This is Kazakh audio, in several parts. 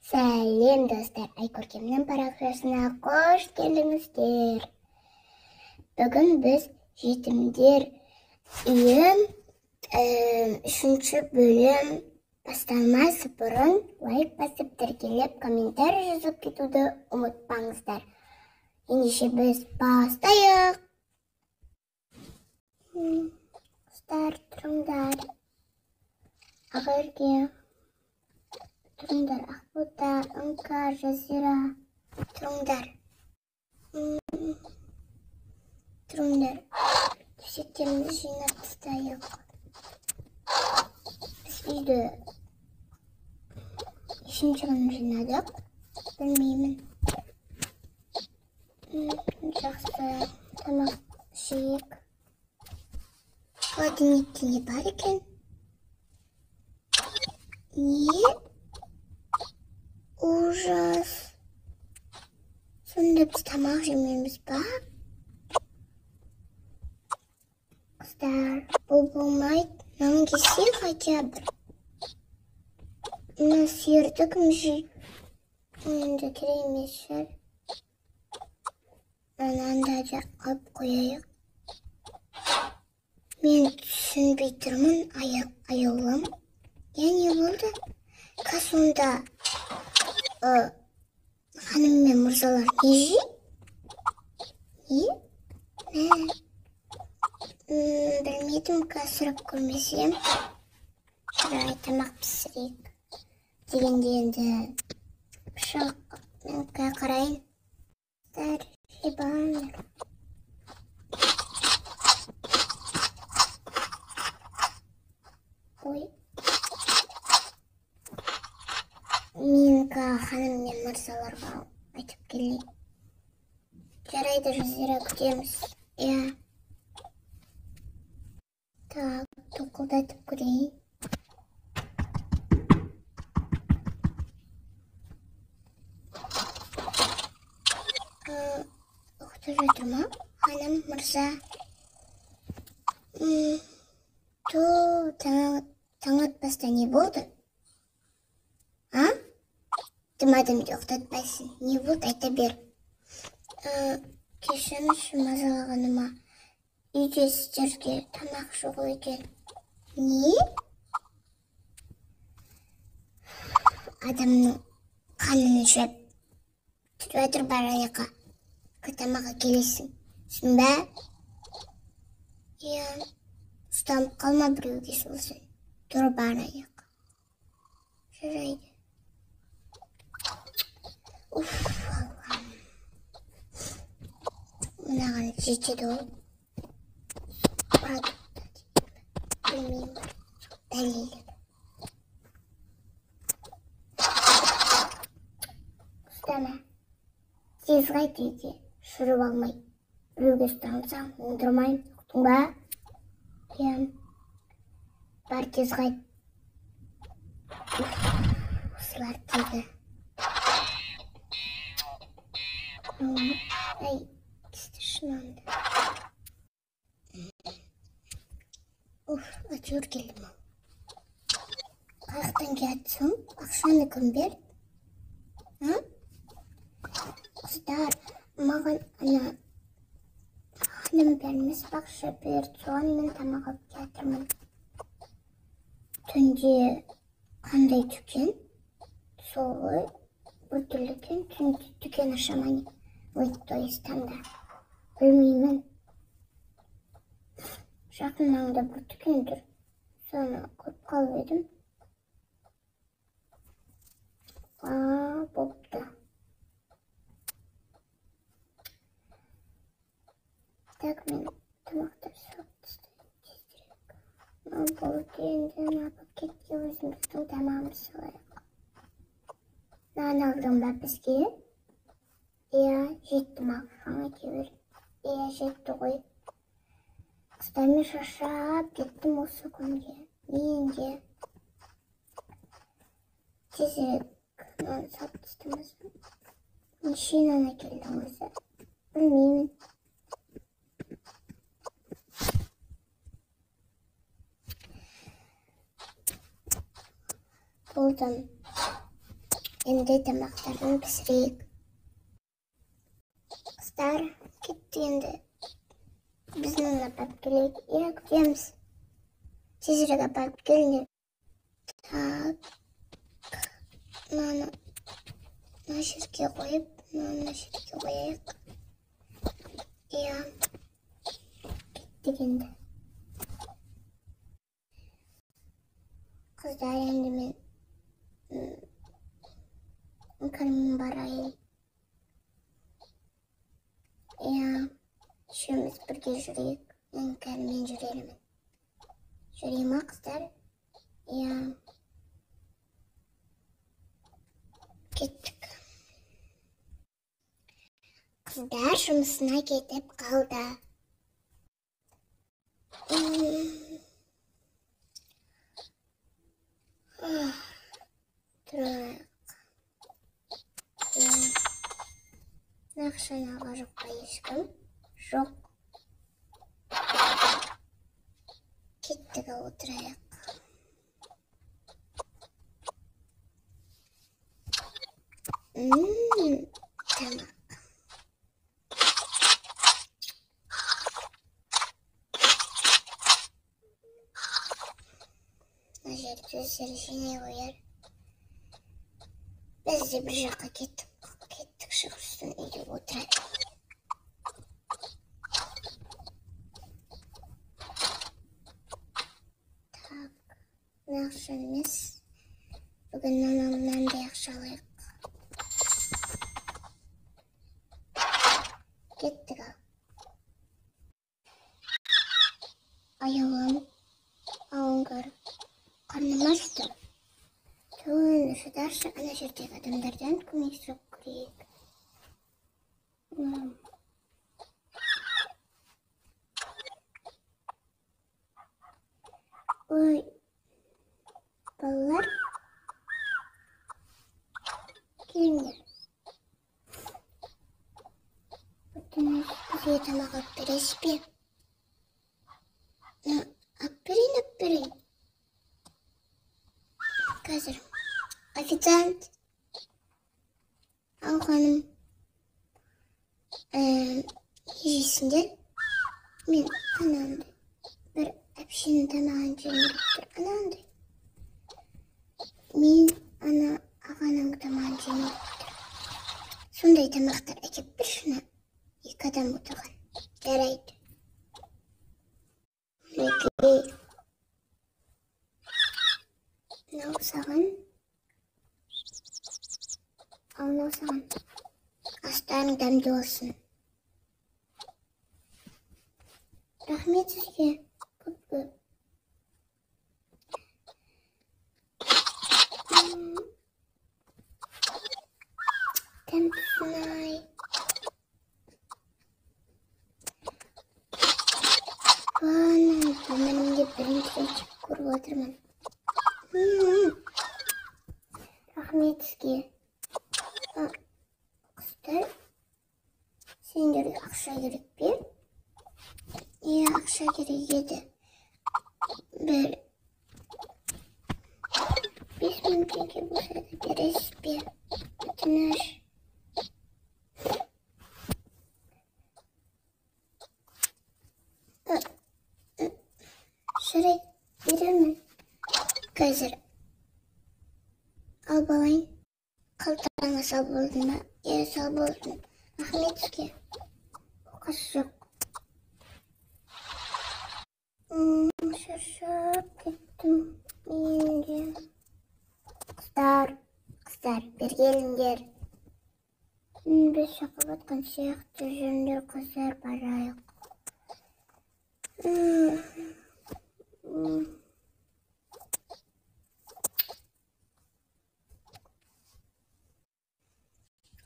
Сәлем, достар! Айкөркемнің парақшасына қош келдіңіздер. Бүгін біз Жетімдер үйі үшінші бөлім басталмас бұрын лайк басып, тіркеліп, комментарий жазып кетуді ұмытпаңыздар. Ендеше біз бастайық. Қыздар, тұрыңдар. Ақерке, тұрыңдар. Ақбота, Іңкәр, Жазира, тұрыңдар. Тұрыңдар. Төсектерімізді жинап тастайық. Біз үйді нешінші күні жинадық, білмеймін. Жақсы, тамақ ішейік. Холодильникте не бар екен? Не? Ужас. Сонда біз тамақ жемейміз ба? Қыздар, бұл болмайды. Нан кесе хотя бы. Мына сиырды кім жейді? Енді керек емес шығар. Мынаны да алып қояйық. Мен түсінбей тұрмын, аяулым. Я, не болды? Сонда ханым мен мырзалар не жейді? Не? Мә. Білмедім, қазір сұрап көрмесем. Жарайды, тамақ пісірейік. Дегенде енді пышақ мен қарайын. Қыздар, жеп алыңдар. Ой. Мен ханым мен мырзаларға айтып келейін. Жарайды, Жазира, күтеміз. Иә. Так, тоқылдатып көрейін. Ұйықтап жатыр ма? Ханым, мырза. Ту, таң атпаста не болды? А? Дым адамды ұйықтатпайсың. Не болды, айта бер. Кешіріңізші мазалағаныма. Үйде сіздерге тамақ жоқ екен. Не? Адамның қанын ішіп тұра тұр, бар аяққа. Тамақ әкелесің. Түсін бе? Иә. Ұстанып қалма біреуге сосын. Тұр, бар аяққа. Жарайды. Уф, Аллам. Мынаған жетеді ол. Продукт білмеймін. Дәлелдеп. Ұстама. Тез қайт үйге. Шіріп алмай. Біреуге ұстансаң, оңдырмаймын. Ұқтың ба? Иә. Бар, тез қайт. Осылар тегі. Ай, кестірші мынаны. Уф, әйтеуір келдім ау. Қаяқтан келатсың? Ақшаны кім берді? А? Қыздар, маған ана ханым бермес ақша берді, соған мен тамақ алып келатырмын. Түнде қандай дүкен? Сол ғой, біртүрлі екен, түнде дүкен аша ма не? Ой, то есть таңда. Білмеймін. Жақын маңда бір дүкен тұр. Соны көріп қалып едім. А, бопты. Так, мен тамақтар салып тастайын тезірек. Мынау болды, енді мына пакетке өзіміздің тамағымызды салайық. Нан алдың ба бізге? Иә, жетті ма ақшаң әйтеуір? Иә, жетті ғой. Қыздар, мен шаршап кеттім осы күнге. Мен де. Тезірек мынаны салып тастамасам. Неше нан әкелдің өзі? Білмеймін. Болды. Енді тамақтарын пісірейік. Қыздар, кетті енді. Біздің апарып келейік. Иә, күтеміз. Тезірек апарып келіңдер. Так. Мынаны мына жерге қойып, мынаны мына жерге қояйық. Иә. Кеттік енді. Қыздар, енді мен іңкәрмен барайын. Иә, үшеуміз бірге жүрейік. Іңкәрмен жүрермін. Жүре ма, қыздар? Иә. Кеттік. Қыздар жұмысына кетіп қалды. Тұрайық. Ақшаны алған жоқ па ешкім? Жоқ. Кеттік, отырайық. Тамақ. Мына жерді өздері жинай қояр. Біз де бір жаққа кеттік. Кеттік, шығып үйде отырайық. Так, мына ақша емес. Бүгін мынандай ақша алайық. Кеттік ал. Аяулым, ауыңғар. Қарным ашты. Түн шыдаршы, ана жердегі адамдардан көмек сұрап көрейік. Ой, балалар, келіңдер. Өтініш, бізге тамақ алып бересіз бе? Алып берейін, алып берейін. Қазір. Официант. Ау, ханым. Не жейсіңдер? Мен анандай бір әпшенің тамағын жегім келіп тұр. Анандай. Мен ана ағаның тамағын жегім келіп тұр. Сондай тамақтар әкеп берші, ана екі адам отырған. Жарайды. Мінекей. Мынау саған. Ал мынау саған. Астарың дәмді болсын. Рахмет сізге. Көп көп. Дәмдісін-ай. Мынаны өмірімде бірінші рет жеп көріп отырмын. Рахмет сізге. Қыздар, сендерге ақша керек пе? Иә, ақша керек еді. Бір 5000 теңге болса да бересіз бе? Өтініш. Жарайды, беремін. Қазір алып алайын. Қалтаңа салып болдың ба? Иә, салып болдым. Рахмет сізге. Оқасы жоқ. Шаршап кеттім мен де. Қыздар, қыздар, бері келіңдер. Біз шақырып жатқан сияқты жүріңдер, қыздар, барайық.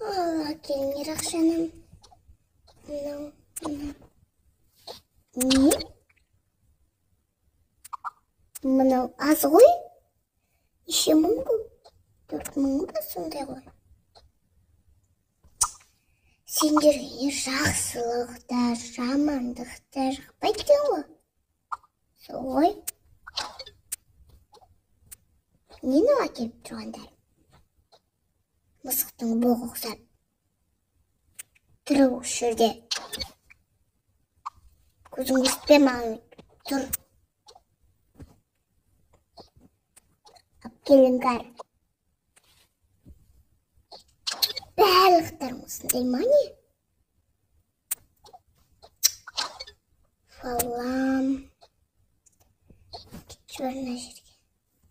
Алла, келіңдер ақшаны. Мынау, мынау. Не? Мынау аз ғой? Неше мың бұл? 4000 ба сондай ғой? Сендерге жақсылық та, жамандық та жақпайды екен ғой. Сол ғой. Нені әкеліп тұрғандар? Мысықтың боғы ұқсап. Тұр осы жерде. Көзің көрсетпе маған. Тұр. Алып кел, Іңкәр. Барлықтарың осындай ма не? Балам. Кетші бар мына жерге.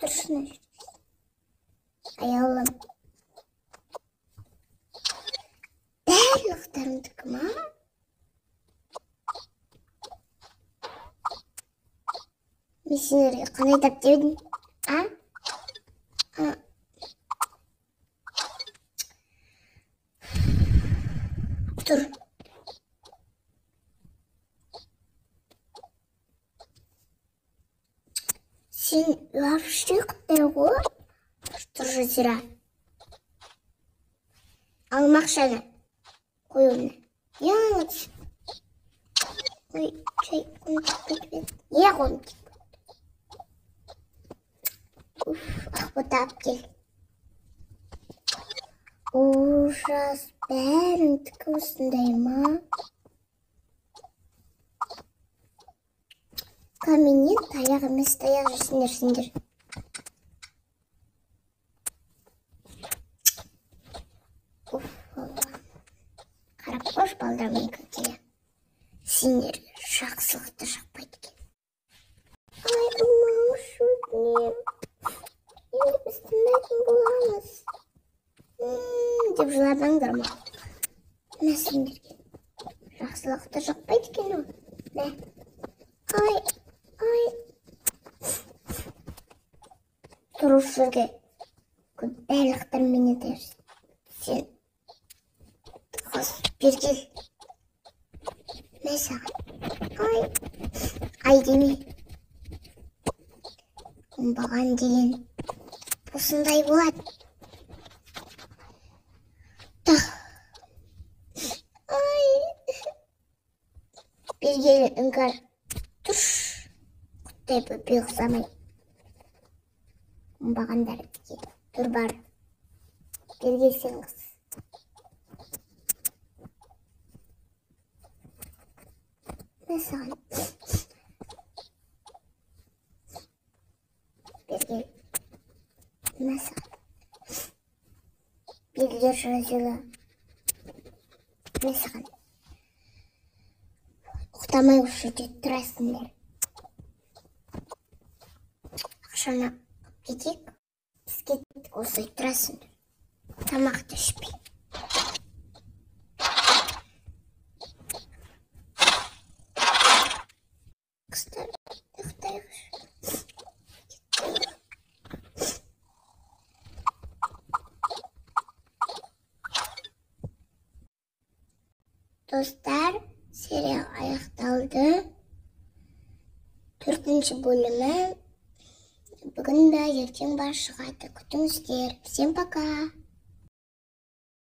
Тұршы мына жерге. Аяулым. Барлықтарыңдікі ма? Мен сендерге қандай тап деп едім? А? А? Тұр. Сен вообще құттай ғой. Тұр, Жазира. Алма ақшаны. Қой оны. Не ана түсіп? Ой, чай, қолым тиіп кетіп еді. Не қолым тиіп кетті? Уф, Ақбота, алып кел. Ужас, бәріңдікі осындай ма? Каменнен таяқ емес, таяқ жесіңдер сендер. Уф, Алла. Қарап қойшы, балдар, менікі келе. Сендерге жақсылық та жақпайды екен. Ай, алмаңызшы, өтінемін. Енді біз тыңдайтын боламыз. Деп жыламаңдар ма? Мә сендерге. Жақсылық та жақпайды екен ол. Мә. Ай, ай. Тұр осы жерге. Көп барлықтар менен таяқ. Сен қыз, бері кел. Мә саған. Ай, ай деме. Оңбаған деген осындай болады. Тах. Ай. Бері кел, Іңкәр. Тұршы. Құттай бөпе ұқсамай. Оңбағандар деген. Тұр бар. Бері кел сен, қыз. Мә саған. Бері кел. Мә саған. Бері кел, Жазила. Мә саған. Ұйықтамай осы жерде тұрасыңдар. Ақшаны алып кетейік. Біз кеттік, осылай тұрасыңдар. Тамақты ішпей. Қыздар, ұйықтайықшы. Достар, сериал аяқталды. 4-ші бөлімі бүгін бе, ертең ба шығады. Күтіңіздер. Всем пока.